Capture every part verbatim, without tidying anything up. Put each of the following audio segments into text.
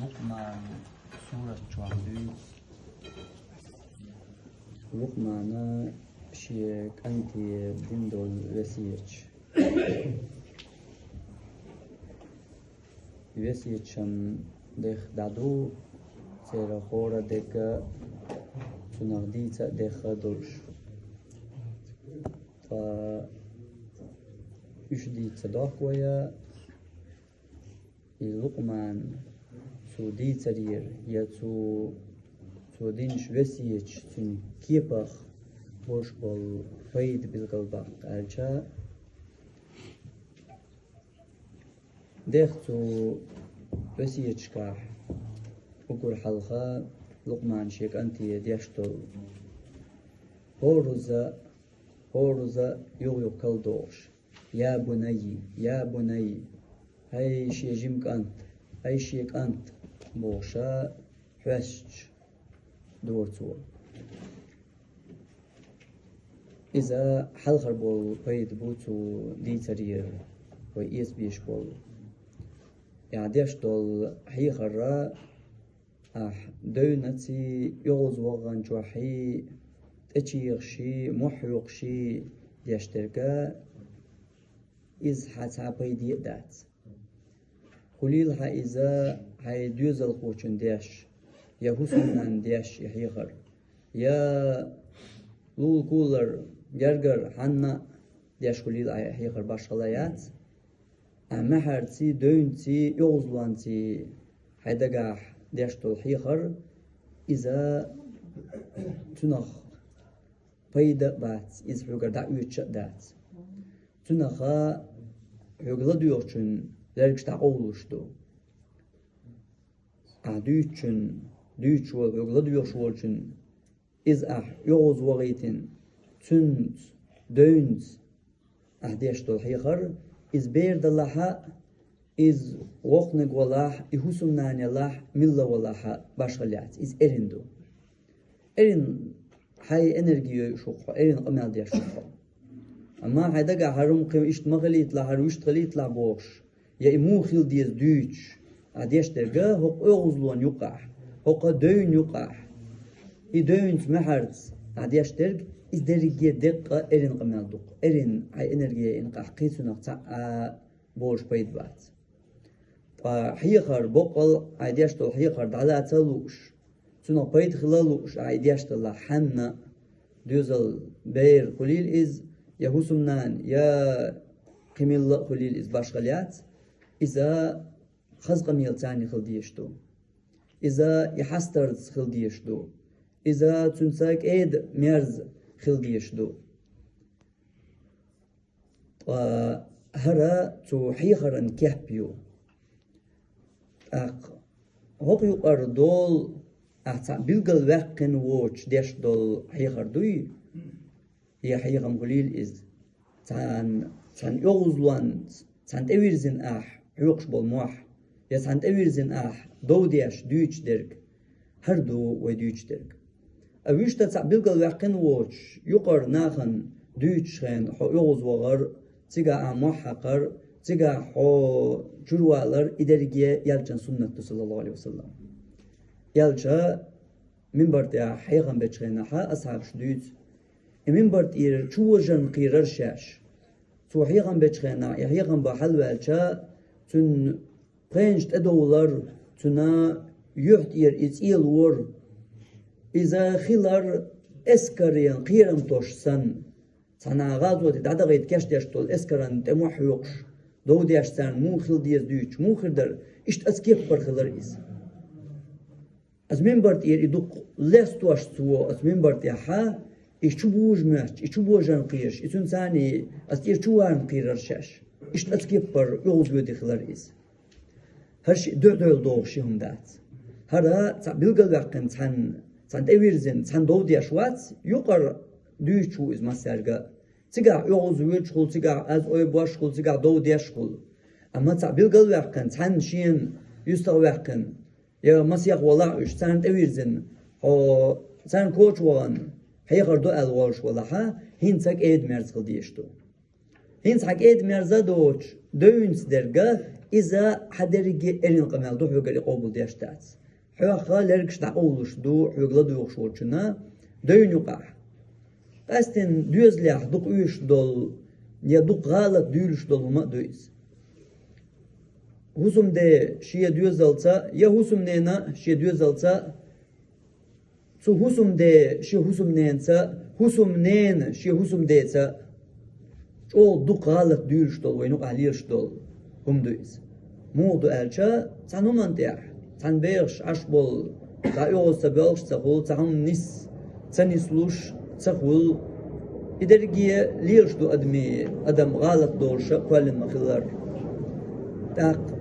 Лукъман сурат чохь дуьйцу. Лукъмана шен кӀанте дина долу весеташ. Весеташан дех дӀаду, церан хӀора дерг цунах дийца а дехха а долуш. Ткъа уьш дийца дохку вай, и Лукъман цо дийцарера, я цо, цо динчу весеташ цуьнан кепах болуш болу пайда билгалбаккха аьлча, дех цу весеташкахь уггар хьалха Лукъмана шен кӀанте деш долу: «ХӀоруза, хӀоруза», юха-юха калдохуш: «Я бунаййи, я бунаййи», хӀай шен жима кӀант, хӀай шен кӀант, бохуша, хьоьстуш дора цо. Иза хьалхара болу пайда бу цу дийцарера вай эца безаш болу. Ахь деш долу хьехарра, ахь девнаций, оьгӀазваханчохьий, тӀечехаший, мохь хьоькхуший деш дерг, иза хьан цхьа пайде а дац. Хуьлийла хьан иза хьайн доьзалхочун деш, я хӀусамнанна деш и хьехар, я лулакулара, гергара, хьанна а деш хуьлийла ахь и хьехар, башхалла яц. Ахь маьхьарций, девнций, оьгӀазлонций хьайн дагахь деш долу хьехар, иза цунах пайда а бац, иза хьоьгара дӀаоьцуш а дац. Цунаха хьоьга ладоьгӀучун лергаш дӀакъовлуш ду. Ахь дуьйцучун, дуьйцуш волу хьоьга ладоьгӀуш волчун, иза ахь оьгӀазвахийтина, цуьнца, девнца ахь деш долу хьехар, иза бер далахь а, иза воккханиг валахь, и хӀусамнана ялахь, милла валахь а, башхалла яц, иза эрна ду. Эрна хьайн энерги йойуш ву хьо, эрна къамел деш ву хьо. Амма хьайн дагахь хӀара хӀума кхин иштта ма хилийталахь, хӀара вуьшта хилийталахь бохуш, я и муха хила деза дуьйцуш, ахь деш дерг хӀокху оьгӀазлонна юкъахь, хӀокху девнна юкъахь, и девнца, маьхьарца ахь деш дерг, иза дерриге деккъа эрна къамел ду-кх, эрна хьайн энерги йина къахь кхин цунах цхьа а болуш пайда бац. Ткъа хьехар, боккъал а хьайн деш долу хьехар дӀалаца а лууш, цунах пайда хила а лууш ахь и деш далахь, хьанна доьзал бер хуьлийла иза, я хӀусамнана, я кхин милла а хуьлийла иза, башхалла яц, иза хаза къамел царна хила дезаш ду. Иза и хьастарца хила дезаш ду. Иза цуьнца кӀеда-мерза хила дезаш ду. Ткъа хӀара цу хьехаран кеп ю. ТӀаккха хӀокху юкъара долу ахь цхьаъ билгалваьккхина воцуш деш долу хьехар дуй, я хьехам хуьлийла иза, цхьана, цхьана оьгӀазлонца, цхьана тӀевирзина ахь хьоькхуш болу мохь, я цхьана тӀевирзина ахь дов деш дуьйцуш дерг, хӀара ду вай дуьйцуш дерг. А вуьшта цхьаъ билгалваьккхина воцуш, юкъара нахана дуьйцуш хенахь хьо оьгӀазвахар, цигахь ахь мохь хьакхар, цигахь хьо чуьравалар, и дерриге элчан суннат ду, саллаллаху Ӏалайхи ва саллам. Элча минбар тӀехь хьехам бечу хенахь асхьабаш дуьйцу: и минбар тӀера чу вожарна кхийрара шаьш. Цо хьехам бечу хенахь, и хьехам бан хьалаваьлча, цуьнан пхенаш тӀедовлар, цуьнан юьхь тӀера и цӀелора. Иза хилар эскаран кхерам тосуш санна. Цхьана гӀазоте дӀадахийта кечдеш долу эскаран тӀе мохь хьоькхуш, дов деш царна муха хила деза дуьйцуш, муха хир дара, иштта оцу кеппара хилар иза. Оцу минбар тӀера и дукха лестош цо, оцу минбар тӀехь и чу бужа моьттуш, и чу божарна кхераш, и цуьнан царний оцу тӀера чу варна кхийрара шаьш. Иштта оцу кеппара оьгӀазвоьдий хилар иза. ХӀара шиъ дуьхь-дуьхьал догӀуш ши хӀума дац. ХӀара цхьаъ билгалваьккхина цхьаьна, цхьаьна тӀевирзина, цхьаьна дов деш вац, юкъара дуьйцуш ву иза массаьрга а. Цигахь оьгӀазвоьдуш хуьлу, цигахь аз ойла беш хуьлу, цигахь дов деш хуьлу. Амма цхьаъ билгалваьккхина, цхьаьна шена юьстахваьккхина, я масех валахь уьш, царна тӀевирзина, хьо царна коча вахана, хьехар до аьлла волуш валахь, хӀинца кӀеда-мерза хила дезаш ду. ХӀинца хьан кӀеда-мерза а доцуш, девнца дерг, Иза хьан дерриге эрна къамел ду, хьоьгара и къобалдеш дац. Хьох лергаш дӀакъовлуш ду хьоьга ладугӀуш волчунна девна юкъахь. Къаьстина доьзалехь дукха оьшуш долу я дукха гӀалат дуьйлуш долу хӀума а ду иза. ХӀусамде шен доьзалца я хӀусамнена шен доьзалца, цу хӀусамде шен хӀусамненца, хӀусамнена шен хӀусамдеца чӀогӀа дукха гӀалат дуьйлуш долу, вайна юкъахь лелаш долу хӀума ду иза. Муха ду аьлча, цхьана хӀуманна тӀехь, цхьана бехаш Ӏаш болу, цхьа оьгӀаз ца боьлхуш ца хуьлу, цхьа хӀума нис ца нислуш ца хуьлу. И дерриге лелаш ду адамийн, адам гӀалат долуша кхоьллина ма-хиллара. ТӀаккха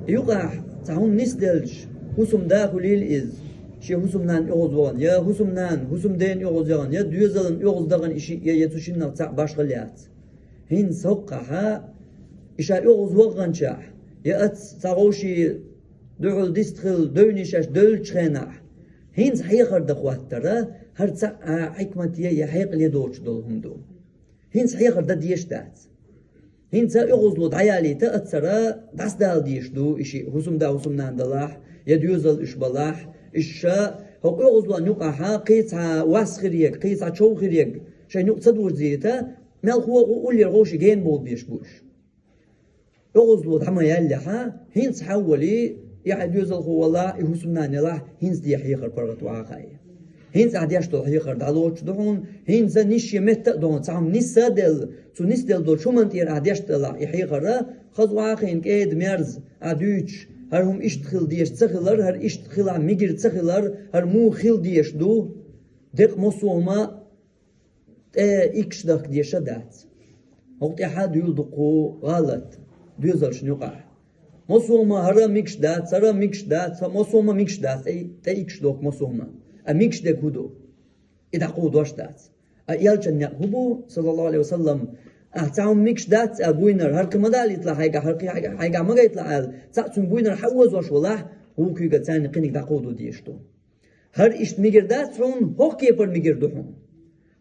юкъахь цхьа хӀума нисделча, хӀусамда хуьлийла иза, шен хӀусамнанна оьгӀаз вахана, я хӀусамнанна, хӀусамдена оьгӀаз яхана, я доьзална оьгӀаз дахана и шиъ, я, я цу шиннах цхьаъ башхалла яц. ХӀинца хӀокхахьа, и ша оьгӀаз ваханчохь, я аца цхьа вовшийн дуьхьал дистхила девнийн шаьш девллачу хенахь, хӀинца хьехар дан хӀоттара, хӀара цхьа а хьикмате я хьекъале доцуш долу хӀума ду. ХӀинца хьехар дан дезаш дац. ХӀинца оьгӀазло дӀаялийта ацара дӀасадала дезаш ду и шиъ, хӀусамда хӀусамнана далахь, я доьзал уьш балахь, уьш ша хӀокху оьгӀазлонна юкъахьа кхин цхьа вас хир ерг, кхин цхьа чов хир ерг шайна юкъа ца дожзийта, мелхо а уллера вовшийн гена бовла дезаш бу уьш. ОьгӀазло дӀа ма яьллехьа, хӀинца хьан а валий, и хьайн доьзалхо валахь, и хӀусамнана ялахь, хӀинца де хьехар паргӀат ву хьан а. ХӀинца ахь деш долу хьехар дӀалоцуш ду хьуна, хӀинца нисъе метта а ду хьуна, цхьа хӀума нисса а делла, цу нисделла долчу хӀуманна тӀера ахь деш далахь и хьехар, хаза ву хьан а, кӀеда-мерза ахь дуьйцуш, хӀара хӀума иштта хила дезаш ца хилар, хӀара иштта хила мегар ца хилар, хӀара муха хила дезаш ду, декъа массо а хӀума тӀе икаш дахка дезаш а дац. ХӀокху тӀехь а дуьйла дуккха гӀалат доьзалшна юкъахь. Массо а хӀума хӀара мегаш дац, хӀара мегаш дац, массо а хӀума мегаш дац, тӀе, тӀе икаш дохку массо а хӀума. А мегаш дерг хӀун ду? И дӀакховдош дац. А элчан некъ хӀун бу, саллаллаху Ӏалайхи ва саллам, ахь цхьа хӀума мегаш дац аьлла буйнар, хӀара кхин ма далийталахь хьайгахь, хӀара кхин хьайгахь ма гайталахь аьлла, цхьаъ цуьнан буйнар хьаозош валахь, вукхуьйга царна кхиниг дӀакховдо дезаш ду. ХӀара иштта мегар дац хьуна, хӀокху кепара мегар ду хьуна.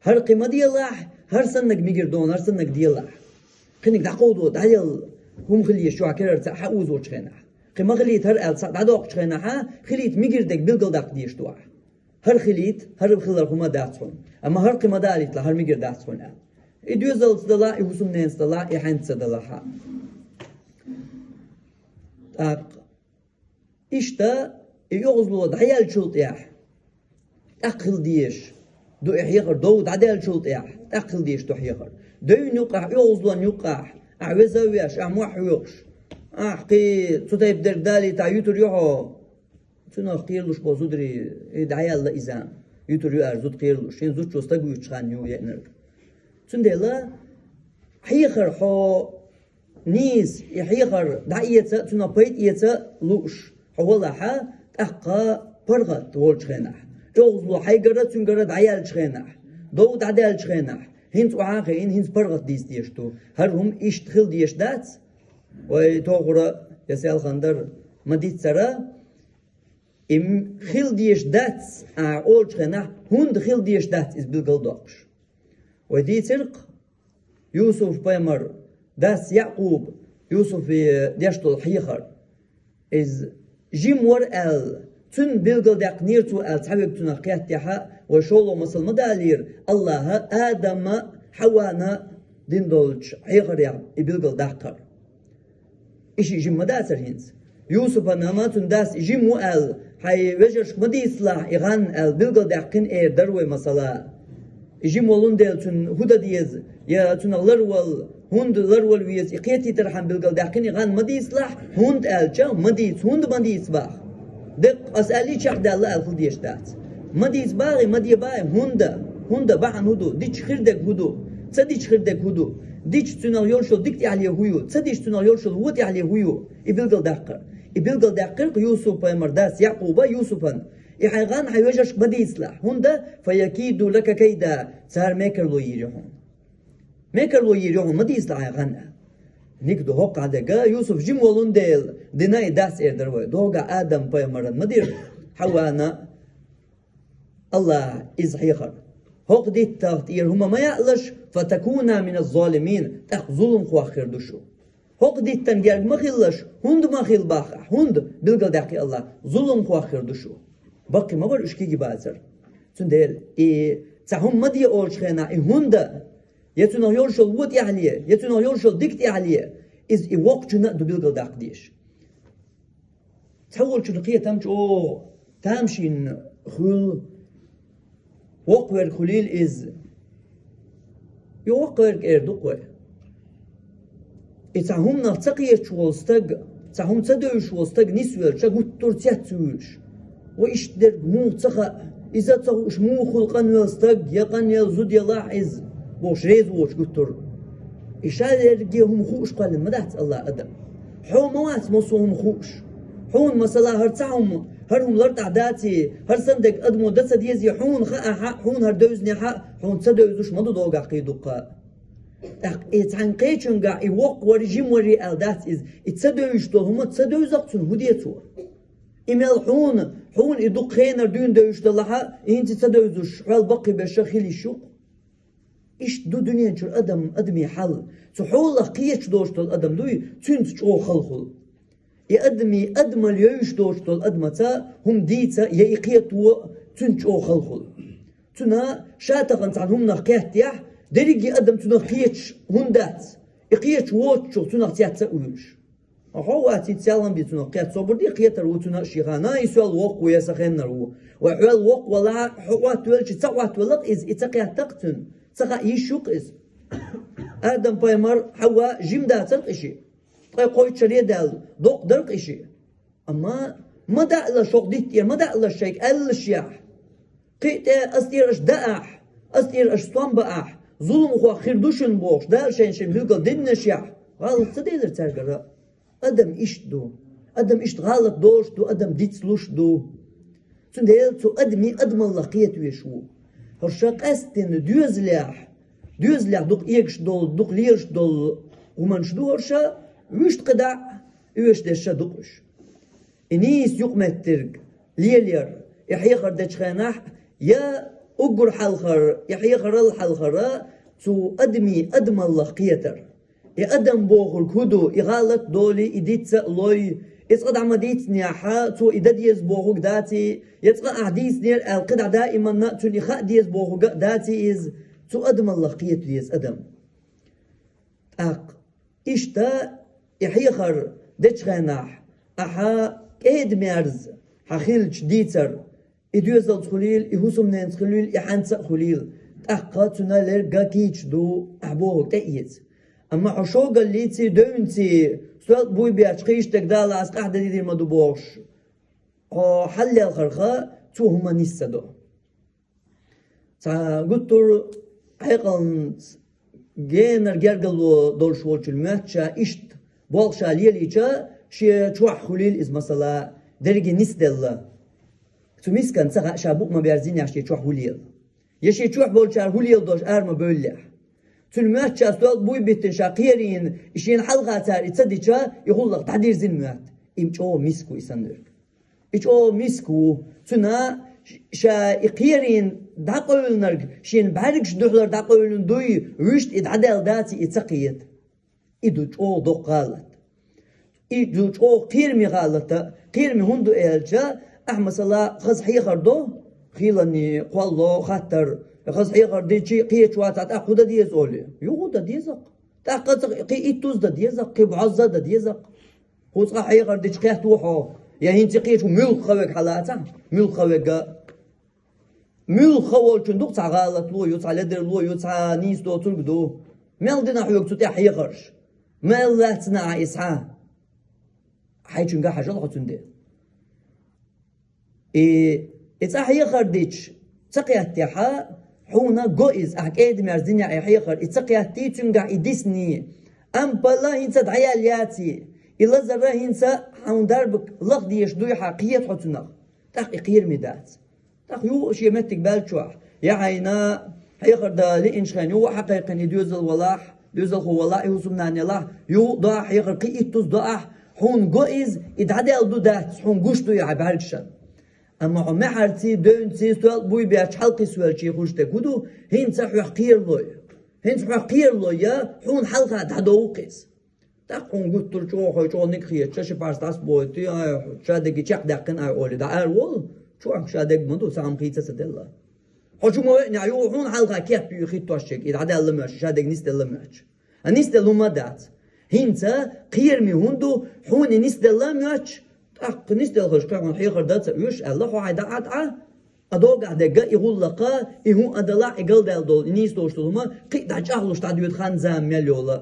ХӀара кхин ма делахь, хӀара саннаг мегар ду хьуна, хӀара саннаг делахь. Кхиниг дӀакховдо, дӀаелла хӀума хила езаш чохь керара цхьаъ хьаозочу хенахь. Кхин ма хилийта хӀара аьлла цхьаъ дӀадоккхучу хенахьа, хилийта мегар дерг билггал даккха дезаш ду ахь. ХӀара хилийта, хӀара хилар хӀума дац хьуна. Амма хӀара кхин ма далийталахь, хӀара мегар дац хьуна аьлла. И доьзалца далахь, и хӀусамненца далахь, и хьаьнца далахь а. ТӀаккха Иштта и оьгӀазло дӀаяьллачул тӀехь, тӀаккха хила дезаш ду и хьехар, дов дӀадаьллачул тӀехь, тӀаккха хила дезаш ду хьехар. Девнна юкъахь, оьгӀазлонна юкъахь, ахь веза а веш, ахь мохь хьоькхуш, ахь кхин цу тайпа дерг далийтахь, юьтур ю хьо. Цунах кхералуш болу зударий, и дӀаяьлла иза, юьтур ю аьлла зуда кхералуш, шен зудчо стаг вуьйцучу ханна ю еанарг. Цундела хьехар хьо нийса, и хьехар дӀаэца а, цунах пайда эца а лууш хьо валахьа, тӀаккха паргӀат волчу хенахь, оьгӀазло хьайгара, цуьнгара дӀаяьллачу хенахь, дов дӀадаьллачу хенахь, хӀинца охьа а хиъна, хӀинца паргӀат дийца дезаш ду. ХӀара хӀума иштта хила дезаш дац, вай тохара я селхана дара ма диццара, и м-, хила дезаш дац, а, олучу хенахь, хӀунда хила дезаш дац иза билгалдоккхуш. Вай дийцира-кх, Юсуп-пайхамар дас Якъуб, Юсупе деш долу хьехар. Иза жима вара аьлла, цуьнан билгалдаьккхинера цо аьлла, цхьаверг цунах кхеттехьа, вай шолгӀа масал ма далийра, Аллаха Адама, Хьавана дина долчу хьехарех и билгалдаккхар. И шиъ жима ма дацара хӀинца. Юсупана ма цуьнан дас и жима ву аьлла, хьайн вежаршка ма дийцалахь и гӀан аьлла, билгалдаьккхина эр дара вай масала. И жима волун дела цуьнан хӀун дан деза, я цунах ларвала, хӀунда ларвала веза, и кхетийтархьама билгалдаьккхина и гӀан ма дийцалахь, хӀунда аьлча, ма дийца, хӀунда ма дийца баха. Деккъа аса аьллий чекхдаьлла аьлла хила дезаш дац. Ма дийца баха, ма де баха, хӀунда, хӀунда бахьана хӀун ду, дича хир дерг хӀун ду, ца дича хир дерг хӀун ду, дича цуьнах йолуш йолу дика тӀехьале хӀун ю, ца дича цуьнах йолуш йолу вон тӀехьале хӀун ю, и билгалдаккхар. И билгалдаьккхира-кх Юсуп-пайхамар дас Якъуба Юсупан. И хьайн гӀан хьайн вежаршка ма дийцалахь, хӀунда, фаякиду лака кайда, цара мекарло йийр ю хьуна. Мекарло йийр ю хьуна, ма дийцалахь хьайн гӀан. Ника ду хӀокху хьан дерг, Юсуп жима волун дела, дина и дас эр дара вай. Догахь Адам-пайхамаран ма дира, Хьавана, Аллаха иза хьехар. ХӀокху диттах тӀера хӀума ма яалаш, фатакуна мина ззалимин, тӀаккха зуламхох хир ду шу. ХӀокху диттан герга ма хилалаш, хӀунда ма хила боху ахь, хӀунда, билгалдаьккхи АллахӀа, зуламхой хир ду шу. Баккхий ма бара уьш кегий бацар. Цундела и цхьа хӀума ма де олучу хенахь, и хӀунда, я цунах йолуш йолу вон тӀаьхьале, я цунах йолуш йолу дика тӀаьхьале, иза и воккхачунна а ду билгалдаккха дезаш. Цхьаволчунна кхетам чӀогӀа тамашийна хуьлу, воккхаверг хуьлийла иза. И воккхаверг эр ду-кх вай. И цхьа хӀуманах ца кхеташ волу стаг, цхьа хӀума ца девзаш волу стаг нисвелча, гуттар а цецвуьйлуш. Ва иштта дерг муха ца хаьа, иза а ца хууш муха хуьлу къанвелла стаг, я къанъелла зуда, я лахь иза, бохуш реза воцуш гуттар а. И ша лерриге хӀума хууш кхоьллина ма дац АллахӀа адам. Хьо ма вац массо а хӀума хууш. Хьуна, масала, хӀара цхьа хӀума, хӀара хӀума лартӀахь даций, хӀара санна дерг адамо дан ца дезий, хьуна хаахь а, хьуна хӀара девзинехь а, хьуна ца девзуш ма ду догахь кхин дуккха. ТӀаккха и цхьана кхечуьнгахь и воккхавар, жимавар аьлла дац иза. И ца девзаш долу хӀума ца девза-кх цунна, хӀун де цо? И мел хьуна, хьуна и дукха хенара дуьйна девзаш далахь а, и хӀинца ца девзуш, хьол баккхийберш а хила йиш ю-кх. Иштта ду дуьнен чуьра адам, адамийн хьал. Цу хьолах кхеташ доцуш долу адам дуй, цуьнца чӀогӀа хала хуьлу. И адамийн адамалла евзаш доцуш долу адамаца хӀума дийца я и кхето, цуьнца чӀогӀа хала хуьлу. Цуьнан ша тахана цхьана хӀуманах кхеттехь, дерриге адам цунах кхеташ хӀунда дац? И кхеташ воцучух цунах цец а вуьйлуш. Хьо вац, хӀинца сел-м бен цунах кхетта, собар де, кхетар ву цуьнан а шен ханна, и соьл воккха ву, я сан хеннара ву. Вай хьол воккха валахь а, хьо хӀоттавелча ца хӀоттавелла-кх иза, и ца кхетта-кх цуьнан. Ца хаьа йиш ю-кх иза. Адам-пайхамар, Хьава жима дацара-кх и шиъ. Ткъе кхойтта шаре даьлла, доккха дара-кх и шиъ. Амма ма даалаш, хӀокху дитта тӀера ма даалаш шайга аьллашехь, кхин а тӀе ас тӀера аша даахь, ас тӀера аша стом баахь, зуламхой хир ду шуна бохуш, Дала шайна шайн билгал диннашехь, гӀалат ца делира цаьргара. Адам иштта ду. Адам иштта гӀалат долуш ду, адам дицлуш ду. Цундела цу адамийн адамаллах кхета везаш ву. ХӀорш къаьсттина доьзалехь, доьзалехь дукха эгаш долу, дукха лелаш долу хӀуманаш ду хӀорш, вуьшта кхидӀа а оьшуш дерш а ду-кх уьш. И нийса юкъаметтиг лелор, и хьехар дечу хенахь, я уггар хьалхара, и хьехарал хьалхара цу адамийн адамаллах кхетар. И адам бохург хӀун ду, и гӀалат долий, и диц а лой, и цкъа дӀа ма дийцинехь, цо и дан деза бохург даций, я цкъа ахь дийцинера аьлла, кхидӀа даиманна а цунна и хаа деза бохург а даций иза, цу адамаллах кхета веза адам. ТӀаккха иштта и хьехар дечу хенахь, ахьа кӀеда-мерза хьан хиллачу дийцар, и доьзалца хуьлийла, и хӀусамненца хуьлийла, и хьаьнца а хуьлийла, тӀаккха цуьнан лерг а кийча ду, ахь бохург тӀеэца. Амма хьо шогаллиций, девнций, стоьлкъа буй бетташ, кхин иштта дерг далахь, ас къаьхьа дан дийр ма ду бохуш, хьо хьаллелхарх, цо хӀума нис ца до. Цхьа гуттар а хьекъалца генара гергарло долуш волчун моьтту ша иштта болх ша лелийча, шен чохь хуьлийла иза, масала, дерриге нисделла. Цу мисканна ца хаьа, ша букъ ма-берзийнехь шен чохь хӀун лела. Я шен чохь болчара хӀун леладо аша ара ма-бевллехь. Цуьнан моьтту ша стоьлкъа буй биттина, ша кхерийна, и шена хьалха цара и ца дича, и гӀуллакх дӀадирзина моьтту. Им чӀогӀа миска ву и санна верг. И чӀогӀа миска ву, цуьнан ша и кхерийна дӀакъевлинарг, шена бӀаьргаш дуьхьалара дӀакъевлина дуй, вуьшта и дӀадаьлла даций, и ца кхета. И ду чӀогӀа доккха гӀалат. И ду чӀогӀа кхераме гӀалат а, кхераме хӀунда ду аьлча, ахь, масала, хаза хьехар до, хийланний кхолло, хаттар, хаза хьехар дичи, кхеташ вацахь, тӀаккха хӀун дан деза олий? Юха дан деза-кх. ТӀаккха цкъа кхин иттуза дан деза-кх, кхин бӀозза дан деза-кх. ХӀу цкъа хьехар дича кхетта ву хьо, я хӀинца кхечу муьлхха хан верг хьалацахь, муьлхха хан верг а. Муьлхха хан волчун ду-кх цхьа гӀалатло ю, цхьа ледарло ю, цхьа нийса доцург ду. Мел дина хьоьга цу тӀехь хьехарш? Мел лаьцна ахьа иза хьан? Хьайчуьнга хьажал хьо цуьнан де. И, и цкъа хьехар дича ца кхеттехь, хьуна го иза, ахь кӀеда-мерза динехь и хьехар, и ца кхеттий, цуьнгахь и дисний. Амма пала хӀинца дӀаяьлла яций, и лазар а хӀинца хьуна дарбанга лаха дезаш дуй хьан, кхета хьо цунах. ТӀаккха и кхераме дац. ТӀаккха юха а шен меттиг баьллачохь, я хьайна хьехар дан лиъначу хенахь юха а хьакхайкхина и доьзал валахь, доьзалхо валахь, и хӀусамнана ялахь, юха а до ахь хьехар, кхин иттуза до ахь, хьуна го иза, и дӀадаьлла ду дац, хьуна гуш дуй хьан бӀаьргашна. Амма хьо маьхьарций, девнций, стоьлкъа буй бетташ хьалакхиссавелчий хуьлуш дерг хӀун ду, хӀинца хьох кхералой. ХӀинца хьох кхералой, я хьуна хьалха дӀадовла-кх иза. ТӀаккха хьуна гуттар чӀогӀа хьо чӀогӀа ник хеташ, ши парз дӀасабойтий, ай, шадерг чекхдаьккхина ай олий, дӀа ара волу, чохь шадерг ма ду, цхьа хӀума хийца ца делла. Хьо чу ма веънехь юха хьуна хьалха кеп ю хӀиттош ерг, и дӀадаьлла моьттуш, шадерг нисделла моьттуш. А нисделла хӀума дац. ХӀинца кхераме хӀума ду, хьуна и нисделла моьттуш, тӀаккха нисделхаш кхин хьуна хьехар дан ца оьшу аьлла, хьо хьайн дӀа а, дӀа а, а догахь дерг и гӀуллакх, и хӀун а далахь, и галдаьлла долу, и нийса долуш долу хӀума кхин а дӀа чӀагӀлуш дӀадоьду хан-зама мел йолу.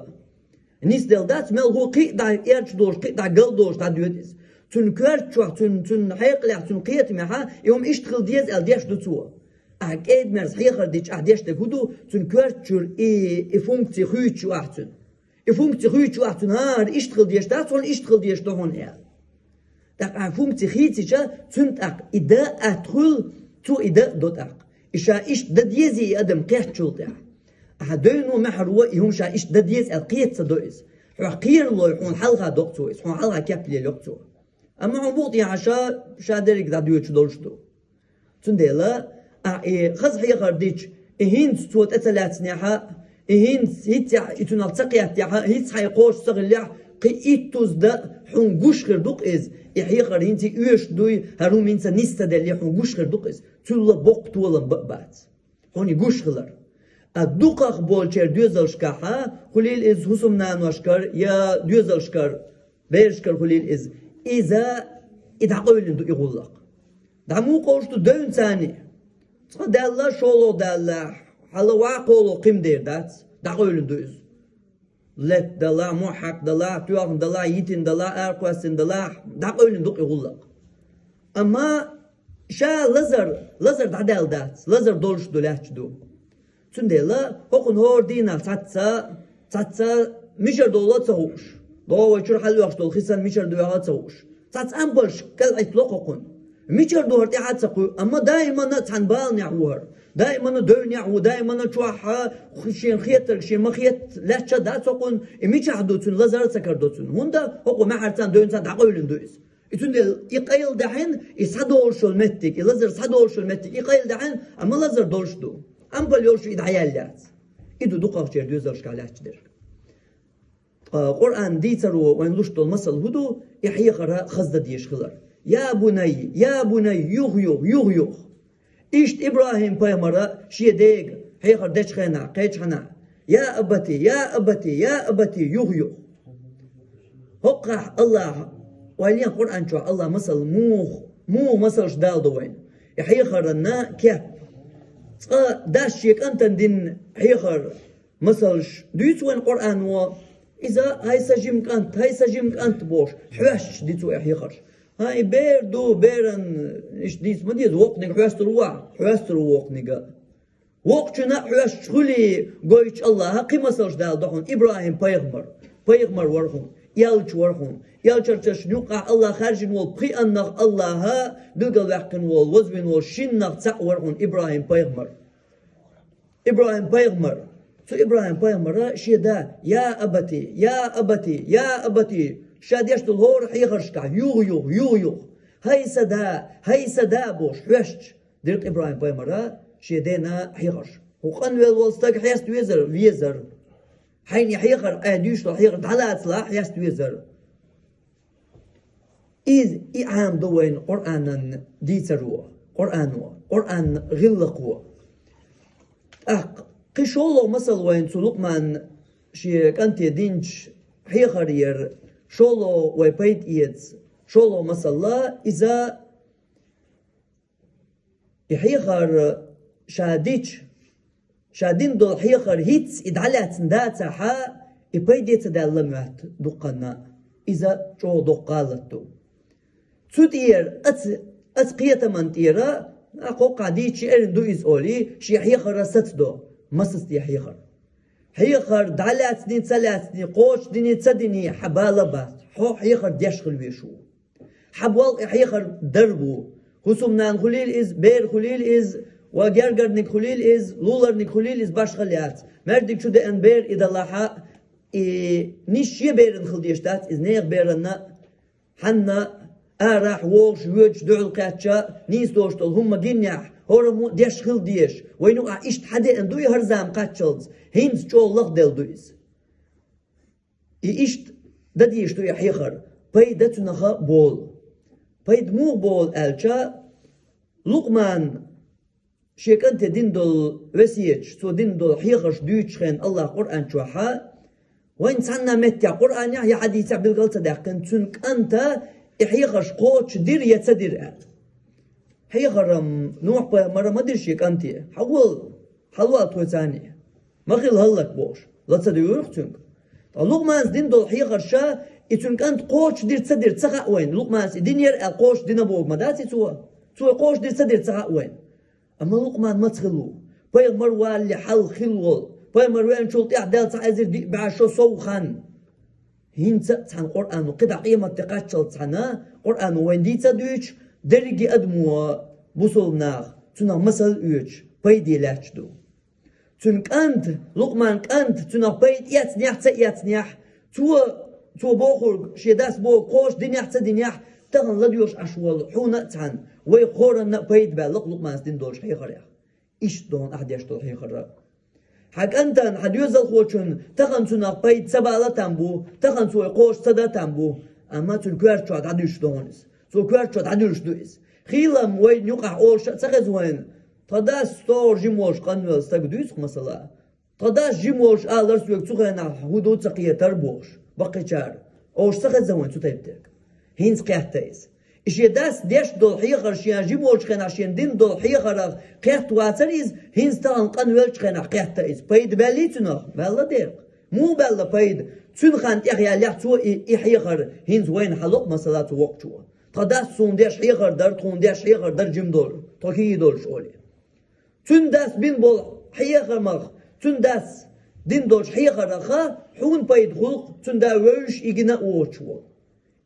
Нисделла дац, мел хӀун кхин а дӀа эрча долуш, кхин а дӀа гал долуш дӀадоьду иза. Цуьнан коьртачохь, цуьнан, цуьнан хьекъалехь, цуьнан кхетамехь и хӀума иштта хила деза аьлла деш ду цо. Ахьа кӀеда-мерза хьехар дича ахьа деш дерг хӀун ду, цуьнан коьртачуьра и, и функци хуьйцуш ю ахьа цуьнан. И функци хуьйцуш ю ахьа цуьнан, хӀара иштта хила дезаш дац хьуна, иштта хила дезаш ду хьуна аьлла. ТӀаккха ахьа функци хийцича, цуьнан тӀаккха и дан атта хуьлу, цо и дан а до тӀаккха. И ша иштта дан дезий и адам кхеттачул тӀаьхьа. Ахьа девно маьхьаро и хӀума ша иштта дан деза аьлла кхета ца до иза. Хьох кхералой хьуна хьалха доккху цо иза, хьуна хьалха кеп лелайо цо. Амма хьуна букъ тӀехьа ша, ша дерриг дӀадоьдуш долуш ду. Цундела, ахьа и хаза хьехар дича, и хӀинца цо тӀе ца лаьцнехь а, и хӀинца хӀинццехь и цунах ца кхеттехь а, хӀинца хьайн кхочуш ца хиллехь, кхин иттуза дан хьуна гуш хир ду-кх иза, и хьехар хӀинца и оьшуш дуй, хӀара хӀума хӀинца нис ца деллий хьуна гуш хир ду-кх иза. Цул боккха толам бан а бац хьуна и гуш хилар. А дукхах болчеран доьзалшкахь а, хуьлийла иза хӀусамнаношкара я доьзалшкара, берашкара хуьлийла иза. Иза и дӀакъевлина ду и гӀуллакх. ДӀа муха къовлуш ду девнна царний? Цкъа даьлла, шолгӀа даьлла, хьала ваьлла кхолло кхин дер дац, дӀакъевлина ду иза. Летта далахь, мохь хьаькхна далахь, тоьхна далахь, йитина далахь, аракхоьссина далахь, дӀакъевлина ду-кх и гӀуллакх. Амма ша лазар, лазар дӀадаьлла дац, лазар долуш ду, лаьтташ ду. Цундела хӀокхунна хӀора дийнахь цхьацца, цхьацца мичара довло а ца хууш, догӀу вай чуьра хьалоьхуш долу хи санна мичара доьгӀна а ца хууш, цхьацца ампалш кӀел Ӏиттало хӀокхунна. Мичара ду хӀара тӀаьхьа а ца кхуьу, амма даимана цхьана баланехь ву хӀара. Даимана девнехь ву, даимана чохь а шена хетарг шена ма хетта лаьтташ а дац хӀокхунна, и мичахь ду цуьнан лазар а ца карадо цуьнан. ХӀунда хӀокху маьхьарцан девнна царна дӀакъевлина ду иза. И цундела и къайладаьхьна, и схьадолуш йолу меттиг, и лазар схьадолуш йолу меттиг, и къайладаьхьна, амма лазар долуш ду. Ампал йолуш и дӀаяьлла яц. И ду дукхахчеран доьзалшкахь лаьтташ дерг. Ткъа Къуръан дийцаро вайна луш долу масал хӀун ду, и хьехар хаза дан дезаш хилар. Я бунай, я бунай, юха-юха, юха-юха. Иштта ИбрахӀим-пайхамара шен дега хьехар дечу хенахь, кхечу хьанахь: «Я абати, я абати, я абати», юха-юха. ХӀокхахь Аллахьа, вай лен Къуръан чохь Аллахьа масал муха, муха масалш даладо вайна. И хьехаранна кеп. Цкъа дас шен кӀантана дина хьехар масалш дуьйцу вайна Къуръано, иза: «ХӀай сан жима кӀант, хӀай сан жима кӀант», — бохуш, хьоьстуш ди цо и хьехарш. ХӀан, и бер ду, беран иштта дийца ма деза, воккханиг хьоьстур ву ахь, хьоьстур ву воккханиг а. Воккхачунна а хьоьстуш хуьлий гойтуш Аллахьа кхин масалш даладо хьуна: ИбрахӀим-пайхамар, пайхамар вара хьуна, элча вара хьуна. Элчанашна юккъехь Аллахьа хаьржина волу пхи а нах Аллахьа билгалваьккхина волу, вазвина волу шин нах цхьаъ вара хьуна ИбрахӀим-пайхамар. ИбрахӀим-пайхамар. Цу ИбрахӀим-пайхамара шен да: «Я абати, я абати, я абати», ша деш долу хӀора хьехаршкахь юха-юха, юха-юха: «ХӀай сан да, хӀай сан да», — бохуш, хьоьстуш дира-кх ИбрахӀим-пайхамара шен дена хьехарш. ХӀун, къанвелла волу стаг хьеста везара? Везара. Хьайна и хьехар, айхьа дуьйцуш долу хьехар дӀалацалахь, хьеста везара. Иза и Ӏамадо вайна Къуръанан дийцаро, Къуръано, Къуръанан гӀиллакхо. ТӀаккха кхин шолгӀа масал вайна цу Лукъмана шен кӀанте динчу хьехарера шолгӀа вай пайда эца, шолгӀа масала иза. И хьехар ша дича, ша дина долу хьехар хӀинцца и дӀалаьцна дацахь а, и пайде ца даьлла моьтту дуккханна, иза чӀогӀа доккха гӀалат ду. Цу тӀера аца, аца кхетаман тӀера, а, кхоккхахь дийча эрна ду иза олий, шен хьехар сацадо, масаза тӀе хьехар. Хьехар дӀалаьцний, ца лаьцний, кхочушдиний, ца диний, хьан бала бац, хьо хьехар деш хила везаш ву. Хьан болх и хьехар дар бу. ХӀусамнана хуьлийла иза, бер хуьлийла иза, ва гергарниг хуьлийла иза, луларниг хуьлийла иза, башхалла яц. Маьждиг чу деана бер и далахь а, и нийса шен берана хила дезаш дац, иза нехан беранна а, хьанна а, арахь вогӀуш, воьдуш, дуьхьал кхаьчча, нийса долуш долу хӀума гинехь, хӀораммо а деш хила дезаш. Вайна юкъахь иштта хьан деана дуй хӀара зама кхаччалц, хӀинца чӀогӀа лахделла ду иза. И иштта дан дезаш ду и хьехар, пайда цунах бола. Пайда муха бола аьлча, Лукъман шен кӀанте дина долу весеташ, цо дина долу хьехарш дуьйцучу хенахь Аллаха Къуръан чохь, вайна цхьанна меттехь Къуръанехь я хьадисехь билгал ца даьккхина, цуьнан кӀанта и хьехарш кхочушдира я ца дира аьлла. Хьехар-м Нухь-пайхамара ма дира шен кӀанте, хьан вала, хьан вала тхоьца цхьаьна, ма хила хӀаллак бохуш, ла ца дуьйгӀира цуьнга. Ткъа Лукъманца дина долу хьехарша и цуьнан кӀанта кхочушдира ца дира ца хаьа вайна. Лукъманца и динера аьлла кхочушдина боху ма дац и цо. Цо и кхочушдира ца дира ца хаьа вайна. Амма Лукъман маца хилла ву? Пайхамар валале хьалха хилла волу. Пайхамар веанчул тӀаьхьа даьлла цхьа эзар диъ бӀе шо сов хан. ХӀинца а цхьана Къуръано кхидӀа къематде кхаччалц цхьана, Къуръано вайна дийца а дуьйцуш, дерриге а адамо, бусалба нах, цунах масал а оьцуш, пайде лаьтташ ду. Цуьнан кӀант, Лукъман кӀант, цунах пайда эцнехь а, ца эцнехь а, цо, цо бохург, шен дас бохург кхочушдинехь а, ца динехь а, тахана ладоьгӀуш Ӏаш волу хьуна а цхьана, вай хӀоранна а пайда баьлла-кх Лукъманца дина долчу хьехарех. Иштта ду хьуна ахь деш долу хьехар. Хьан кӀантана, хьан доьзалхочунна тахана цунах пайда ца бала а там бу, тахана цо и кхочуш ца дан а там бу, амма цуьнан коьрта чохь дӀадуьйш ду хьуна иза. Цо коьрта чохь дӀадуьйш ду иза. Хийла-м вайна юкъахь олуш а ца хеза вайна: «Тхан дас стогӀа жима волуш къанвелла стаг дуьйцу-кх, масала. Тхан дас жима волуш алара соьга цу хенахь хӀун ду ца кхетара», – бохуш, баккхийчара. Олуш ца хеза вайна цу тайпа дерг. ХӀинца кхетта иза. И шен дас деш долу хьехар, шен жима волчу хенахь шен дина долу хьехарах кхетта вацара иза, хӀинца тахана къанвеллачу хенахь кхетта иза. Пайда баьллий цунах? Баьлла дера-кх. Муха баьлла пайда? Цуьнан хан тӀехъяьллехь цо и, и хьехар хӀинца вайна хьало-кх, масала, цу воккхачо. Тхан дас суна деш хьехар дара, тхуна деш хьехар дара жима долу, тхо хӀийдолуш олий. Цуьнан дас бина болу хьехамах, цуьнан дас дина долчу хьехараха хьуна пайда хуьлу-кх, цуьнан да вевзаш, и гина а воцуш волу.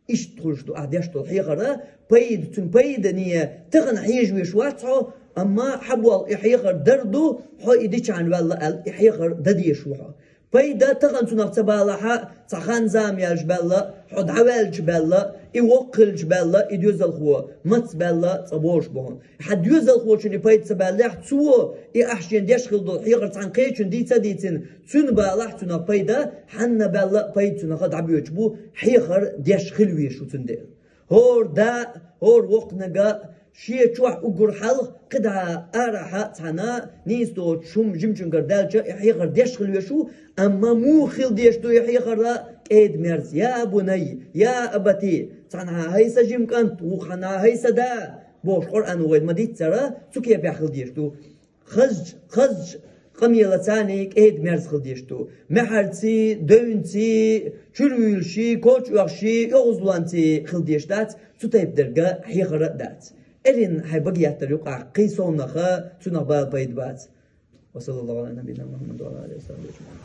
Иштта хуьлуш ду ахь деш долу хьехара пайда, цуьнан пайдане тахана хьежа веш вац хьо, амма хьан болу и хьехар дар ду, хьо и дичахьана ваьлла аьлла, и хьехар дан дезаш ву хьо. Пайда тахана цунах ца балахь а, цхьа хан-зама яьлча баьлла, хьо дӀаваьлча баьлла, и воккха хилча баьлла, и доьзалхо маца баьлла, цкъа болуш бу хьуна. Хьан доьзалхочунна и пайда ца баьллехь, цо и ахь шена деш хилла долу хьехар цхьана кхечунна дийца а дийцина, цуьнан балахь цунах пайда, хьанна баьлла а пайда цунах дӀабоьдуш бу, хьехар деш хила везаш ву цундела. ХӀора да, хӀора воккханиг а шен чохь уггар хьалха кхидӀа арахь а цхьана нийса доцуш хӀума жимачуьнгара даьлча, и хьехар деш хила везаш ву, амма муха хила дезаш ду и хьехар? КӀеда-мерза: «Я бунай, я абати», цхьанхьа: «ХӀай сан жима кӀант», вукханхьа: «ХӀай сан да», бохуш, Къуръано вайна ма-дийццара, цу кепехь хила дезаш ду. Хазачу, хазачу къамелаца а кӀеда-мерза хила дезаш ду. Маьхьарций, девнций, чуьравуьйлаший, коча оьхуший, оьгӀазлонций хила дезаш дац, цу тайпа дерг хьехар а дац. Эрна хьайн бага еттар юкъахь кхин совнаха, цунах бала пайда бац. Ва саллаллаху ала набийина Мухаммад ва ала алихи ва сахьбихи ажмаин.